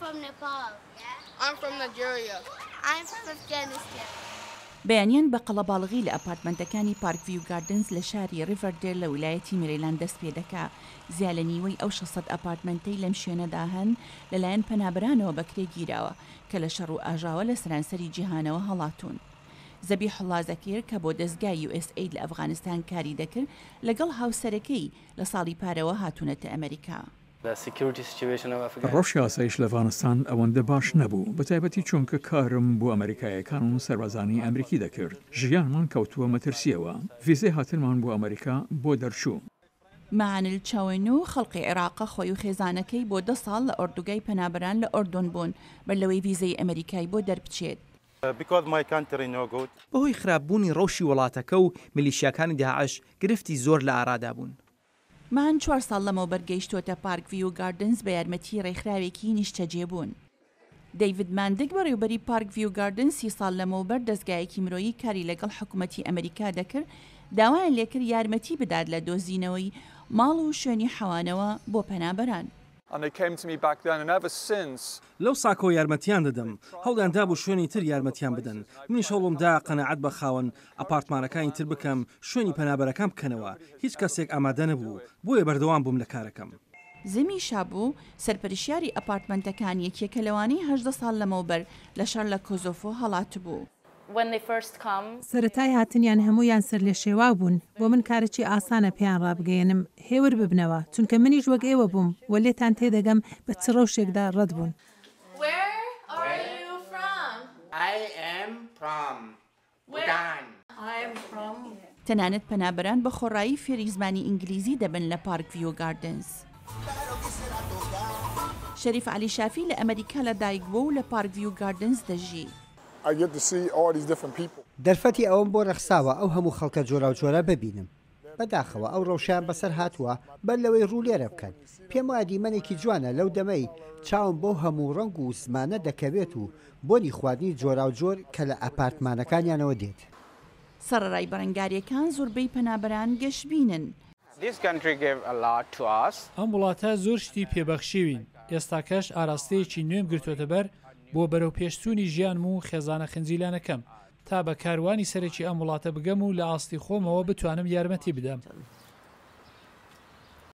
from Nepal. I'm from Nigeria. I'm from Afghanistan. بەیانیان بە قەڵەباڵغی لە ئەپارتمەنتەکانی پارک ڤیو گاردنز لە شاری ڕیڤەردێل لە ویلایەتی مێریلاند دەست پێدەکا. زیا لە نیوەی ئەو 600 ئەپارتمەنتەی لەم شوێنەدا هەن لەلایەن پەنابەرانەوە بەکرێ گیراوە کە لە شەڕ و ئاژاوە لە سەرانسەری جیهانەوە هەڵاتوون. زەبیحوڵا زەکیر کە بۆ دەزگای یو ئێس ئەید لە ئەفغانستان کاری دەکرد لەگەڵ هاوسەرەکەی لە ساڵی پارەوە هاتوونەتە ئەمەریکا. ڕەوشی ئاسایش لە ئەفغانستان ئەوەندە باش نەبوو، بەتایبەتی چونکە کارم بۆ ئەمەریکایەکان و سەربازانی ئەمریکی دەکرد، ژیانمان کەوتووە مەترسییەوە، ڤیزەی هاتنمان بۆ ئەمەریکا بۆ دەرچوو. معان الچاوێنو خەڵقی عێراقە، خۆی و خێزانەکەی بۆ دە ساڵ لە ئۆردوگای پەنابەران لە ئۆردۆن بوون، بەر لەوەی ڤیزەی ئەمەریکای بۆ دەربچێت. بەهۆی خراپبوونی ڕەوشی وڵاتەکە و میلیشیاکانی داعش گرفتی زۆر لە ئارادا بوون. معان چوار ساڵ لەمەوبەر گەیشتووەتە پارک ڤیو گاردنز بە یارمەتیی ڕێکخراوێکی نیشتەجێبوون. دەیڤد ماندک، بەڕێوبەری پارک ڤیو گاردنز سی ساڵ لەمەوبەر دەزگایەکی مرۆیی کاری لەگەڵ حکومەتی ئەمریکا دەکرد، داوایان لێکرد یارمەتی بدات لە دۆزینەوەی ماڵ و شوێنی حەوانەوە بۆ پەنابەران. لەو ساکەوە یارمەتیان دەدەم، هەوڵیان دابوو شوێنی تر یارمەتیان بدەن، منیش هەوڵم دا قەناعەت بە خاوەن ئەپارتمانەکانی تر بکەم شوێنی پەنابەرەکان بکەنەوە، هیچ کەسێک ئامادە نەبوو، بۆیە بەردەوام بووم لە کارەکەم. زمی شابو، سەرپەرشیاری ئەپارتمەنتەکان یەکێکە لەوانەی 18 ساڵ لەمەوبەر لە شەڕ لە کۆزۆفۆ هەڵاتبوو. سەرەتای هاتنیان هەموویان سەرلێشێواو بوون، بۆ من کارێکی ئاسانە پێیان ڕابگەیەنم هێور ببنەوە، چونکە منیش وەک ئێوە بووم و لێتان تێدەگەم بە چ ڕەوشێکدا ڕەت بوون. تەنانەت پەنابەران بە خۆڕایی فێری زمانی ئینگلیزی دەبن لە پارک ڤیو گاردنز. شەریف عەلی شافی لە ئەمەریکا لە دایک بووە و لە پارک ڤیو گاردنز دەژی. دەرفەتی ئەوەم بۆ رەخساوە ئەو هەموو خەڵکە جۆراوجۆرە ببینم. بەداخەوە ئەو رەوشەیان بەسەر هاتووە بەر لەوەی روو لێرە بکەن. پێموایە دیمەنێکی جوانە لەو دەمەی چاوم بەو هەموو رەنگ و زمانە دەکەوێت و بۆنی خواردنی جۆراوجۆر کە لە ئەپارتمانەکانیانەوە دێت. سەڕەرای بەرەنگارییەکان زۆربەی پەنابەران گەشبینن. ئەم وڵاتە زۆر شتی پێ بەخشیوین، ئێستاکەش ئاراستەیەکی نوێم گرتۆتە بەر بۆ بەرەوپێشچوونی ژیانم و خێزانە خنجیلانەکەم، تا بە کاروانی سەرەکی ئەم وڵاتە بگەم و لە ئاستی خۆمەوە بتوانم یارمەتی بدەم.